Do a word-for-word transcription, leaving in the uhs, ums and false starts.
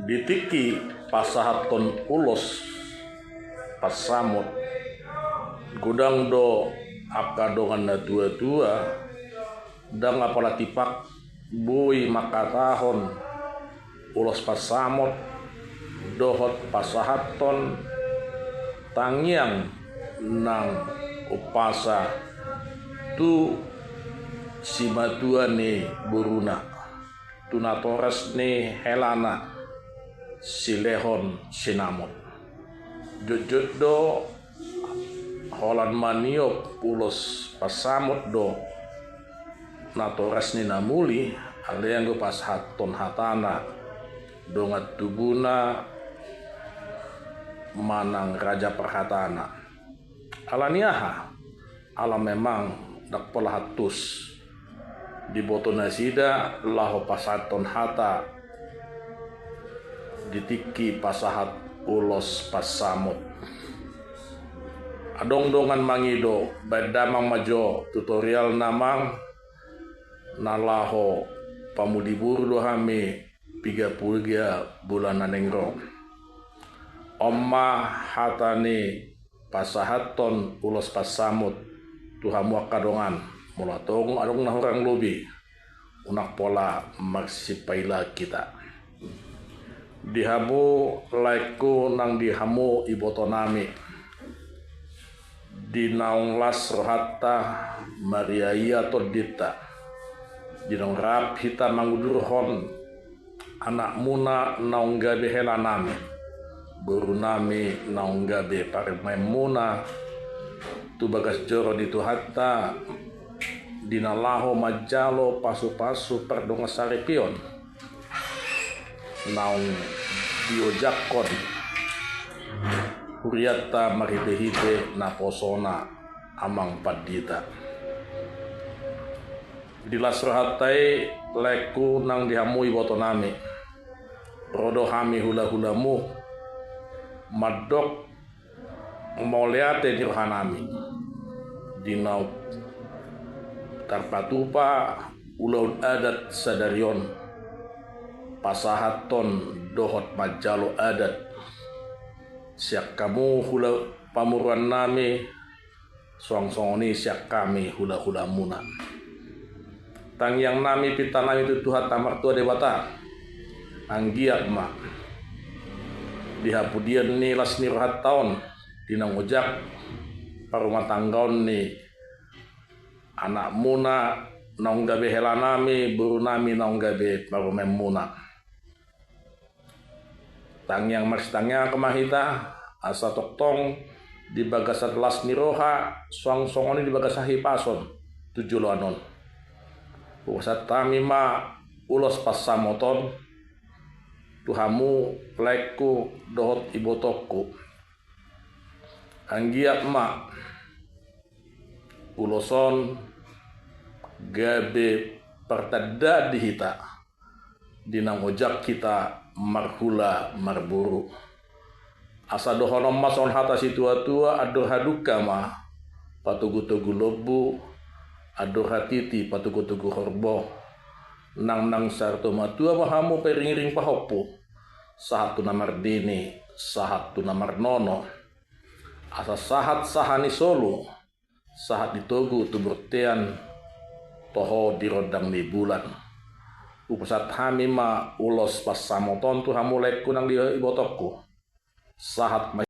Di tingki pasahathon ulos pansamot, godang do angka dongan na tuatua, ndang apala tipak boi mangkatahon ulos pansamot dohot pasahathon tangiang nang umpasa tu simatua ni boruna, tu natoras ni helana, silehon sinamot. Jotjot do holan maniop ulos pansamot do natoras ni na muli, alai anggo pasahathon hatana dongan tubuna manang raja parhatana. Ala ni aha? Ala memang ndang pola hantus diboto nasida laho pasahathon hata di tingki pasahat ulos pansamot. Adong dongan mangido, baen damang ma jo tutorial na mang, na laho pamuli boru do hami piga puluh piga bulan na naeng ro. On ma hata ni pasahathon ulos pansamot tu hamu angka dongan, molo tung adong na hurang lobi, unang pola marsipaila hita. Di hamu laengku nang di hamu ibotonami, di naung las rohanta, mariaia tondinta, di naung rap hita mangudurhon anakmuna naung gabe helanami, borunami naung gabe parumaenmuna, tu bagas joro ni Tuhanta, di na laho manjalo pasupasu pardongansaripeon naung diojakhon hurianta marhitehite naposona amang pandita. Di las rohanta i, laengku nang di hamu ibotonami, ro do hami hulahulamu mandok mauliate ni rohanami, di na tarpatupa ulaon adat sadari on, pasahathon dohot manjalo adat sian hamu hula pamoruonnami, suang songon i sian hami hulahulamuna. Tangiangnami, pintanami tu Tuhanta Martua Debata, anggiat ma di hapudian ni las ni rohanta on, di naung ojak parumatanggaon ni anakmuna naung gabe helanami, borunami naung gabe parumaenmuna. Tangiang marsitangiang ma hita, asa tongtong di bagasan las ni roha, suang songon i di bagasan hahipason tu joloan on. Hupasahat hami ma ulos pansamot on tu hamu laengku dohot ibotongku. Anggiat ma ulos on gabe partandaan di hita, di naung ojak hita marhula marboru. Asa dohonon ma songon hata situatua, andor hadungka ma patogutogu lombu, andor hatiti patogutogu horbo. Nang naung saur matua ma hamu, pairingiring pahompu, sahat tu na mardini, sahat tu na marnono. Asa sahat saha ni solu, sahat di togu tu bontean, toho di rondang ni bulan. Hupasahat hami ma ulos pansamot on tu hamu laengku nang di ibotongku. Sahat ma